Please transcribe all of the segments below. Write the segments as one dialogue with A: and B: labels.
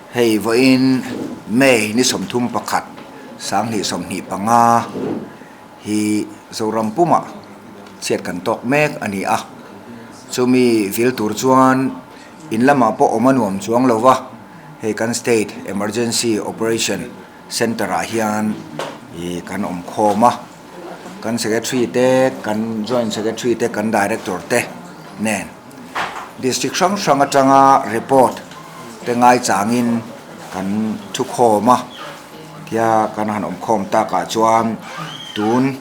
A: Hei vawiin May ni 31 2025 hi Zoram pumah chhiat kan tawk mek a ni a. Chumi vil tur chuan in lamah pawh awm a nuam chuang lo va, hei kan State Emergency Operation Centre ah hian ih kan awm khawm a. Kan Secretary te, kan Joint Secretary te, kan Director te nen District hrang hrang atanga report te ngaichangin kan thu khawm a, tia kan han awm khawm takah chuan tun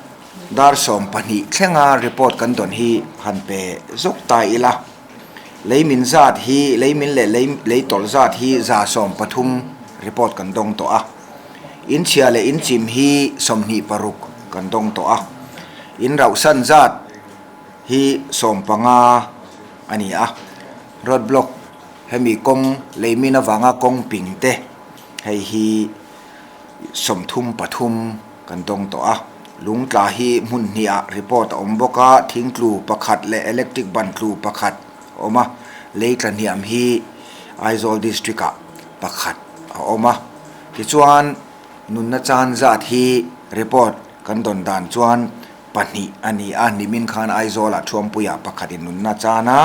A: dar 12 thlenga report kan dawn hi han pe zawk ta ila, lei min zat hi lei min leh lei lei tawlh zat hi 130 report kan dawng tawh a, in chhia leh in chim hi 26 kan dawng tawh a, in rauhsan zat hi 15 a ni a, road block hemi kawng lei min avanga kawng ping te hei hi 33 kan dawng tawh a, lung tla hi hmun hnih ah report a awm bawk a, thing tlu pakhat leh electric ban tlu pakhat a awm a, lei tla hniam hi Aizawl district ah pakhat a awm a, tichuan nunna chan zat hi report kan dawn dan chuan pahnih a ni a, nimin khan Aizawlah Thuampuiah pakhatin nunna chan a,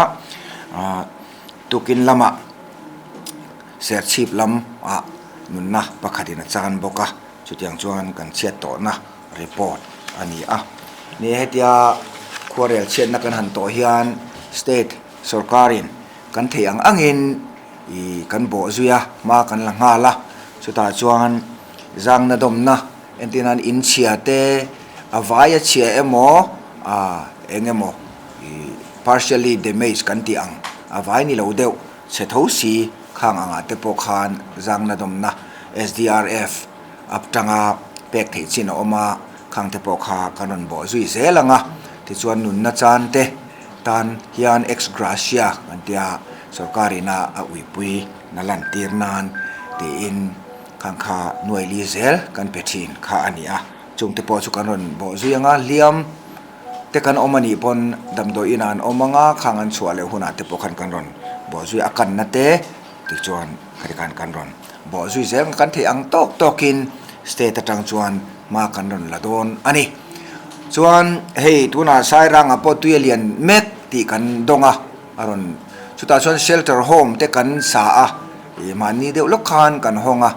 A: tukin lamah Serchhip lamah nunna pakhatin a chan bawk a, chutiang chuan kan chhiat tawhna report a ni a. Ni hetia khuarel chhiatna kan han tawh hian state sorkarin kan theih ang angin ih kan bawh zui a, hma kan la nghal a, chutah chuan zangna dawmna Entir nan in chhia te a vai a chhia emaw ah eng emaw ih partially damage kan tih ang a vai ni lo deuh chhe tho si khang angah te pawh khan zangna dawmna SDRF atanga pek theih chin a awm a khang te pawh kha kan rawn bawh zui zel ang a tichuan nunna chan te tan hian ex gratia kan tia sorkar ina a uipui na lantir nan tiin. Khang kha nuai li zel kan pe thin kha a ni a, chungte pawh chu kan rawn bawh zui ang a, hliam te kan awm a nih pawn damdawi inah an awm ang a, khang an chhuah leh hunah te pawh khan kan rawn bawh zui a, kanna te tichuan khati khan kan rawn bawh zui zel ang, kan theih ang tawk tawkin state atang chuan hma kan rawn la dawn a ni. Chuan hei tunah Sairangah pawh tui a lian mek tih kan dawng a, a rawn chutah chuan shelter home te kan sa a. Ih mahni deuh lawk khan kan hawng a,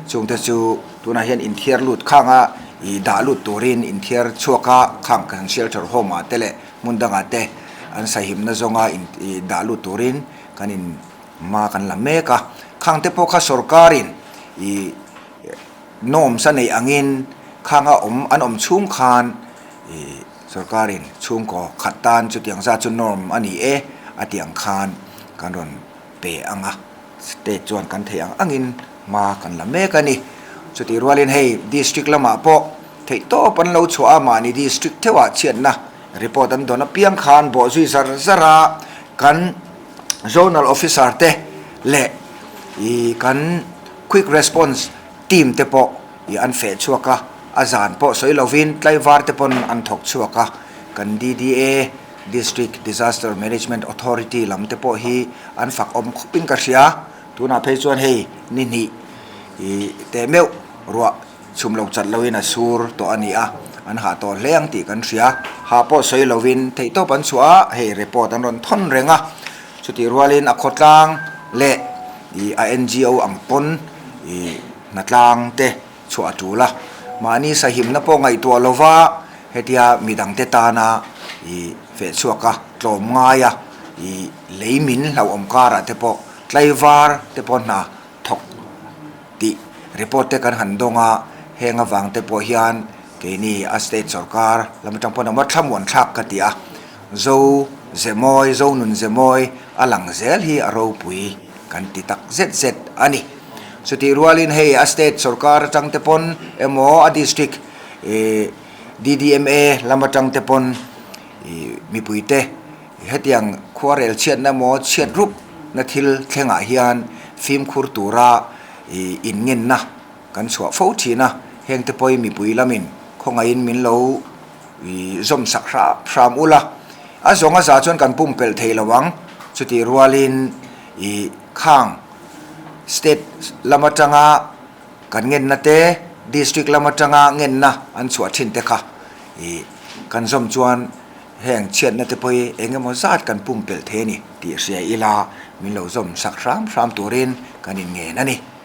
A: chungte chu tunah hian inthiar lut khang a, ih dah lut turin inthiar chhuak a, khang kan shelter home ah te leh hmun dangah te an sahimna zawnga in ih dah lut turin kan in hma kan la mek a. Khang te pawh kha sorkarin ih norms a neih angin khanga awm an awm chhung khan ih sorkarin chhungkaw khat tan chutiang zat chu norm a ni e a tih ang khan kan rawn pe ang a, state chuan kan theih ang angin hma kan la mek a ni. Chutih rualin hei district lamah pawh theih tawp an lo chhuah a, mahni district theuhah chhiatna report an dawn apiang khan bawh zui zar zar a, kan zonal officer te leh ih kan quick response team te pawh ih an feh chhuak a, a zan pawh sawi lovin tlaivar te pawn an thawk chhuak a, kan DDA District Disaster Management Authority lam te pawh hi an fak awm khawp in ka hria. Tunah phei chuan hei ni hnih ih teh meuh ruah chhum lo chat lo in a sur tawh a ni a, an hah tawh hle ang tih kan hria. Hah pawh sawi lo in theihtawp an chhuah a, hei report an rawn thawn reng a. Chutih rualin a khawtlang leh ih a NGO ang pawn ih hnatlang te chhuah a tul a, mahni sahimna pawh ngaihtuah lova hetia midangte tana ih feh chhuak a, tlawm ngai a, ih lei min hlauhawm karah te pawh tlaivar te pawh hna thawk tih report te kan han dawng a, heng avang te pawh hian keini a state sorkar lam atang pawn a thlamuan thlak ka ti a, Zo Zemawi, Zo Nun Zemawi a lang zel hi a ropui kan ti tak zet zet a ni. Chutih rualin hei a state sorkar atang te pawn emaw a district ih DDMA lam atang te pawn ih mipuite hetiang khuarel chhiatna emaw chhiat rup na thil thlengah hian fimkhur tura ih inngenna kan chhuah fo thin a, heng te pawhin mipui lamin khawngaihin min lo I zawm sak hram hram ula, a zawng a za chuan kan pumpelh thei lo ang. Chutih rualin i khang State lam atanga kan ngenna te, District lam atanga ngenna an chhuah thin te kha ih kan zawm chuan heng chhiatna te pawh hi eng emaw zat kan pumpelh thei a ni tih hria ila min lo zawm sak hram hram turin kan inngen a ni.